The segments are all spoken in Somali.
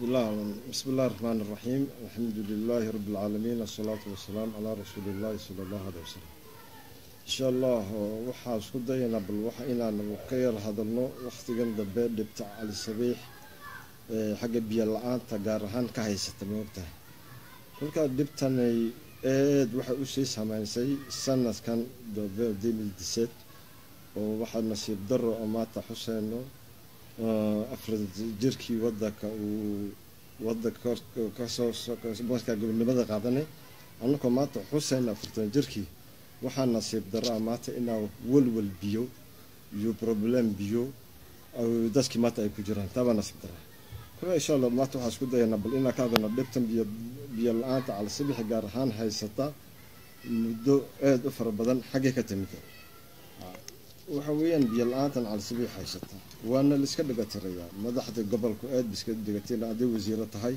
بسم الله الرحمن الرحيم، الحمد لله رب العالمين، الصلاة والسلام على رسول الله صلى الله عليه وسلم. إن شاء الله waxaa isku dayanaa bal waxa inaan ka yar hadalno waqtigan dambe dhibta Cali Sabiix xagga biyo la-aanta gaar ahaan ka haysata. Ma ogtahay kolkaa dhibtanay aad waxay usii saameysay sanadkan dambe 2017, oo waxaa nasiib daro oo maanta xuseyno 4 jirkii wadanka uu wadanka kasoo markaa gobonimada qaadanay. Annagoo maanta xuseyna 40 jirkii, waxaa nasiib daro ah maanta inaa walwal biyo iyo problem biyo dadkii maanta ay ku jiraan. Taabaa nasiib dara. Kolka insha Allah maanta waxaan isku dayanaa bal inaan ka hadalno dhibtan biyo la-aanta Cali Sabiix gaar ahaan haysata muddo aada u fara badan. Xaggee ka timid? Waxa weeyaan biyo la-aantan Cali Sabiix haysata waana la iska dhigatirayaa. Madaxda gobolku aad ba iska dhigatira, hadday wasiiro tahay,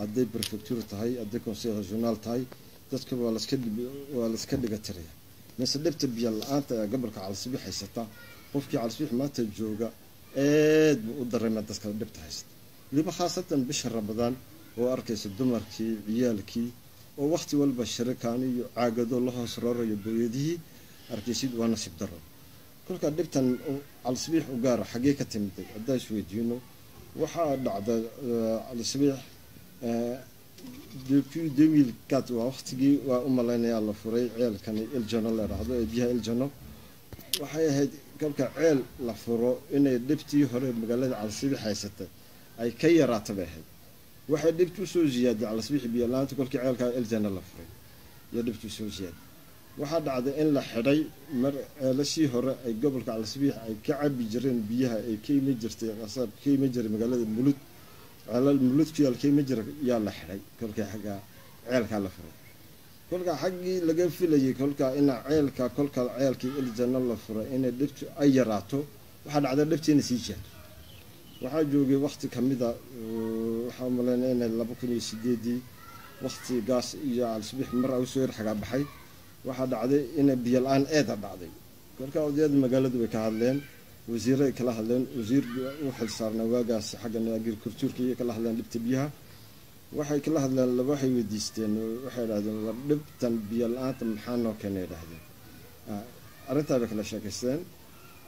hadday prefecture tahay, hadday conseil régional tahay, dadka waa la iska dhigatiraya. Mise dhibta biyo la-aanta ee gobolka Cali Sabiix haysata, qofkii Cali Sabiix maanta jooga aad buu u dareema dadka dhibta haysata, weliba khaasatan bisha Ramadaan oo arkaysa dumarkii, ciyaalkii oo waqti walba shirikaan iyo caagado la hoos roorayo booyadihii arkaysid. Waa nasiib daro. Kolkaa dhibtan Cali Sabiix u gaara xaggee ka timiday haddaan isweydiino, waxaa dhacda Cali Sabiix depuis 2004, waa waqtigii waa u malaynayaa la furay ceelkani Iljano la idhaahdo ee biyaha Iljano. Waxay ahayd kolka ceel la furo inay dhibtii hore magaalada Cali Sabiix haysatay ay ka yaraata bay ahayd. Waxay dhibti usoo ziyaaday Cali Sabiix biyo la-aanta kolkii ceelka Iljano la furay iyo dhibti usoo ziyaaday. Waxaa dhacday in la xidhay mar ceelashii hore ay gobolka Cali Sabiix ay ka cabi jireen biyaha ay ka iman jirtay qasaab ka iman jiray magaalada Mulud. Ceelal Mulud ku yaal ka iman jira yaa la xidhay kolkii xagga ceelkaa la furay. Kolkaa xaggii laga filayay kolkaa ina ceelka, kolkaa ceelkii Iljano la furay, inay dhibtu ay yaraato, waxaa dhacday dhibtii inay sii jihato. Waxaa joogay waqti kamida, waxaa umaleynaya inay 2008-dii waqti gaas iyo Cali Sabiix mar usoo yar xagaa baxay, waxaa dhacday inay biyo la-aan eeda dhacday. Kolkaa odayada magaaladu way ka hadleen, wasiiro ay kala hadleen, wasiir u xil saarnaa waagaas xagga agriculture-ka iyo kala hadleen dhibta biyaha. Waxay kala hadleen, waxay weydiisteen, waxay idhahdeen: "War dhibtan biyo la-aanta maxaa noo keenay?" Idhahdeen. Arrintaa bay kala sheekaysteen.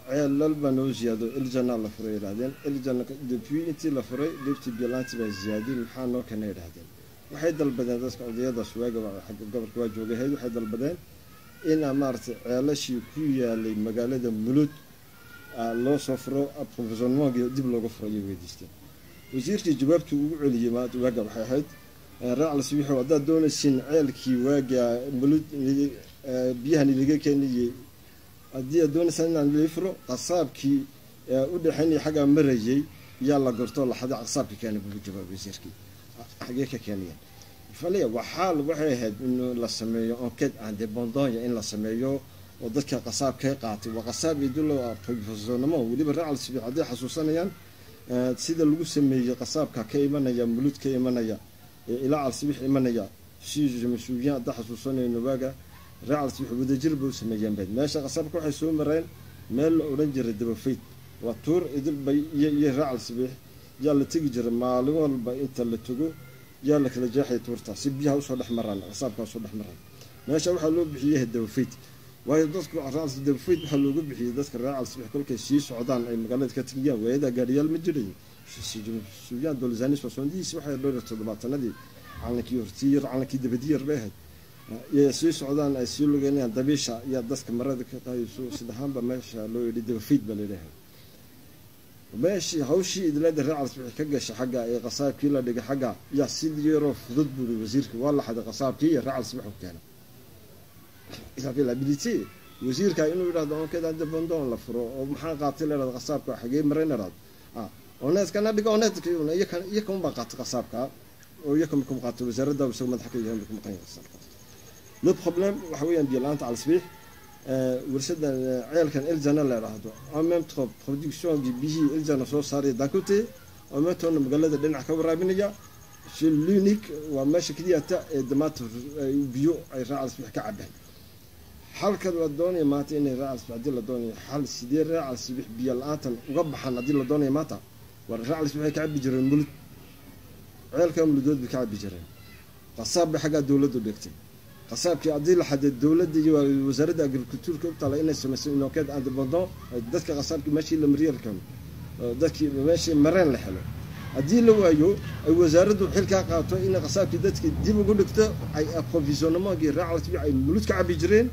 Ceelal baa noo ziyaado, Iljana la furay, idhahdeen. Iljana depuis intii la furay dhibtii biyo la-aantii baa ziyaaday, maxaa noo keenay, idhahdeen. Waxay dalbadeen dadka odayadaas waaga xagga gobolka waa joogahayd, waxay dalbadeen in maaragtay ceelashii ku yaalay magaalada Mulud loo soo furo, approvisionnement dib looga furo ayay weydiisteen. Wasiirkii jawaabtii ugu celiyey maanta waaga waxay ahayd: "Reer Cali Sabiixo, haddaad doonaysiin ceelkii waaga Mulud biyahan ilaga keenayey, haddii aad doonaysaan inaan lii furo, qasaabkii u dhexeynaya xaggaa marayay yaa la gortoo laxada qasaabka keenay," buu jawaabay wasiirkii. Xagee ka keenayaan falaya? Waxaa waxay ahayd in la sameeyo enquête indépendant, in la sameeyo oo dadka qasaabkay qaatay waa qasaab idulo approvisionnement. Weliba reer Cali Sabiix hadday xasuusanayaan sida lagu sameeyey qasaabka ka imanaya Mulud, ka imanaya ilaa Cali Sabiix imanaya, si je me souviens, hadda xasuusanayno, waaga reer Cali Sabiix wadajir bay u sameeyeen bayd. Meesha qasaabka waxay soo mareen meel la odhan jiray Dabafayd, waa tuur idil bay iyo reer Cali Sabiix yaa la tegi jiray maalin walba. Inta la tago yaa la kala jeexay tuurta si biyaha usoo dhex maraan, qasaabka usoo dhex maraan. Meesha waxaa loo bixiyey Dabafayd, waayo dadku Dabafayd waxaa loogu bixiyey dadka reer Cali Sabiix kolkay sii socdaan ay magaalada ka tegayaan. Waayadaa gaariyaal ma jiray suyaan dolzanis 70, waxay dhowr iyo toddobaatanadii, calankii hortiiyar, calankii dabadiyar bay ahayd. Iyay sii socdaan, ay sii lugeynayaan, dabiisha ayaa dadka marada ka qaadayso. Sidahaanba meesha loo yidhi Dabafayd baa layidhahay. Meeshii hawshii idilada reer Cali Sabiix ka gashay xagga ee qasaabkii la dhigay xagga yaa sidii yaroo fudud buuri wasiirka waa la xaday qasaabkii iyo reer Cali Sabiix u keena. L'habilité wasiirka inuu yidhahdo enquête indépendant la furo oo maxaa qaatay la yidhahdo, qasaabka xagee maray la yidhahdo, oneedkana dhigo, oneedka iyaka unbaa qaatay qasaabka oo iyaka kuma qaatay, wasaaradda isaga madaxa ka yahay kuma maqan yahay qasaabka. Le problème waxa weeyaan biyo la-aanta Cali Sabiix, warsadan ceelkan Iljana la yidhaahdo en même temps production biyihii Iljana soo saaraya d'un côté, en même temps magaalada dhinac ka waraabinaya. C'est l'unique, waa meesha keliyata ee damaanta biyo ay reer Cali Sabiix ka cabaan. Xalkan la doonaya maanta inay reer Cali Sabiix, haddii la doonayo xal sidee reer Cali Sabiix biyo la-aantan uga baxaan, haddii la doonayo maanta, waa reer Cali Sabiix ay ka cabi jireen Mulud. Ceelka Muludood bay ka cabi jireen. Qasaab bay xaggaa dowladdu dhigtay. Qasaabkii haddii la xaday, dowladda iyo wasaaradda agriculture-ka u taala inay samayso une enquête indépendante, dadka qasaabkii meeshii la mariyay la keeno, dadkii meeshii mareen la helo. Haddii la waayo, ay wasaaraddu xilkaa qaato inay qasaabkii dadkii dib ugu dhigto, ay approvisionnement-kii reer Calisbiix ay Mulud ka cabi jireen,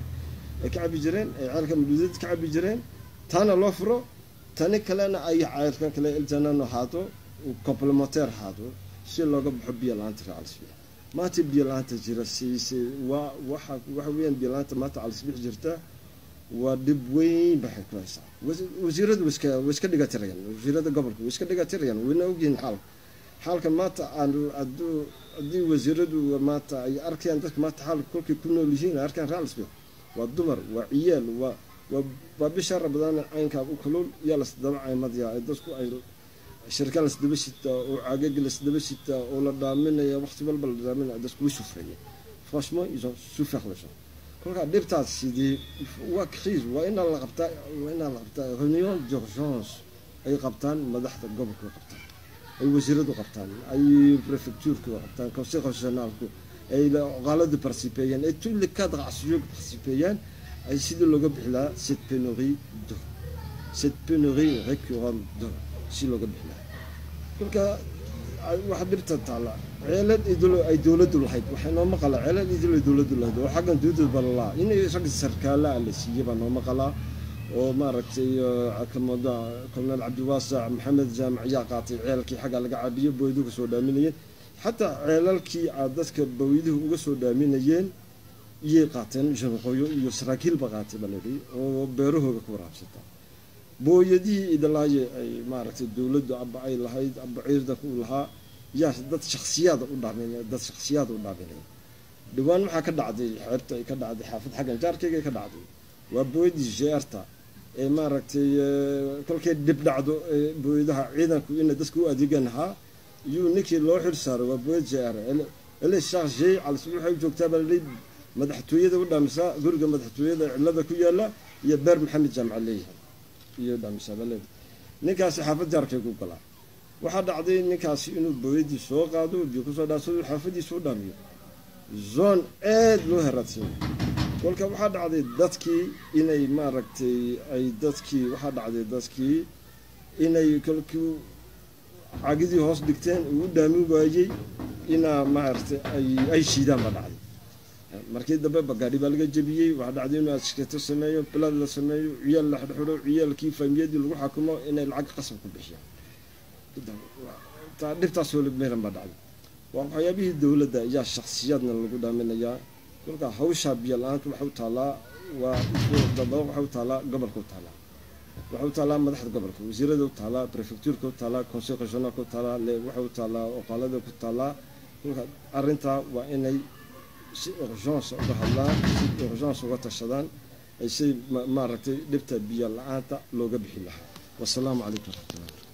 ay ka cabi jireen, ay ceelka Muludeed ka cabi jireen, taana loo furo. Tani kalena ay ceelkan kale Iljanano ahaato, complémentaire ahaato, si looga baxo biyo la-aanta reer Calisbiix. Maanta biyo la-aanta jira si waa waxa weeyaan, biyo la-aanta maanta Calisbiix jirta waa dhib weyn baxay ku haysaa. Wasiiradu way iska dhigatirayaan, wasiirada gobolka way iska dhigatirayaan, wayna ogyihiin xaalka maanta. Aan hadduu haddii wasiiradu maanta ay arkayaan dadka maanta xaalka kolkay ku nool yihiin, ay arkayaan reer Calisbiix waa dumar, waa ciyaal, waa bisha Ramadaan caynkaa u kulul yaa lasdaba caymadayaa, ay dadku ay shirkaan lasdaba shitaa oo caagagi lasdaba shitaa oo la dhaaminaya, waqti walba la dhaaminaya. Dadku way souffrayeen, franchement ils ont souffert, les gens. Kolkaa dhibtaas sidii waa crise, waa inaa la qabtaa, waa inaa la qabtaa réunion d'urgence ay qabtaan madaxda gobolka, qabtaan ay wasiiradu, qabtaan ay préfecture-ku, qabtaan conseil régional-ku, ay qaaladu participeeyaan, ay tous les cadres associés participeeyaan, ay sidii looga bixi lahaa cette pénurie d'eau, cette pénurie récurrente d'eau, si looga bixi lahaa. Kolka waxa dhibta taala, ceelad idilo ay dowladdu lahayd, waxay noo maqalaa ceelad idilo ay dowladdu lahayd oo xaggan dowladda balalaa inay rag sarkaala la siiyey baa noo maqalaa, oo maaragtay kamada colonel Cabdiwaasac Maxamed Jaamac ayaa qaatay ceelkii xagga laga cabiyo, booyduhu ka soo dhaaminayeen. Xataa ceelalkii aad dadka baweyduhu uga soo dhaaminayeen iyay qaateen, janqooyo iyo saraakiilba qaatay baa layidhi, oo beerahooga ku waraabsata. Booyadihii idilaaye ay maaragtay dowladdu aba ay lahayd aba ciidanka u lahaa yaa dad shaksiyaada u dhaaminaya, dad shaksiyaada u dhaaminaya. Dhawaan waxaa ka dhacday xeebta, ay ka dhacday xaafad xaggan jaarkayga ka dhacday. Waa booyadii jeerta ee maaragtay kolkay dhib dhacdo booyadaha ciidanku inay dadka u adeegan ahaa iyuu ninkii loo xil saaray. Waa booyad jeer ele chargé Calisbiix, waxay u joogtaa baa lalii madaxtooyada u dhaamisaa, guriga madaxtooyada cilada ku yaala iyo beer Maxamed Jaamac leeyahay iyo dhaamisaa baa leeyahay. Ninkaasi xaafad jaarkay ku galaa. Waxaa dhacday ninkaasi inuu booyadii soo qaado, biyo kusoo dhaansado, xaafadiisa u dhaamiyo, zone aad loo haraadsanyo. Kolka waxaa dhacday dadkii inay maaragtay ay dadkii, waxaa dhacday dadkii inay kolkii cagidii hoos dhigteen uu u dhaamin waayey, inaa maaragtay ay shiidaan baa dhacday. Markii dambe bagaadhi baa laga jebiyey. Waxaa dhacday inuu askato sameeyo, bilaad la sameeyo, ciyaal la xidhxidho, ciyaalkii faamiyadii lagu xakumo inay lacag qasab ku bixiyaan. Dhibtaasoo meeran baa dhacday. Waa waxyaabihii dowladda ayaa shaksiyaadna lagu dhaaminayaa. Kolka hawshaa biyo la-aanta waxa u taallaa, waa daba waxa u taallaa gobolka, u taallaa, waxa u taallaa madaxda gobolka, wasiirada u taallaa, préfecture-ka u taallaa, conseil régional-ka u taallaa, waxa u taallaa oqaalada ku taallaa. Kolka arrintaa waa inay si urgence uga hadlaan, si urgence uga tashadaan, ay si maaragtay dhibta biyo la-aanta looga bixi lahaa. Wasalaamu calaykum waraxmatullah.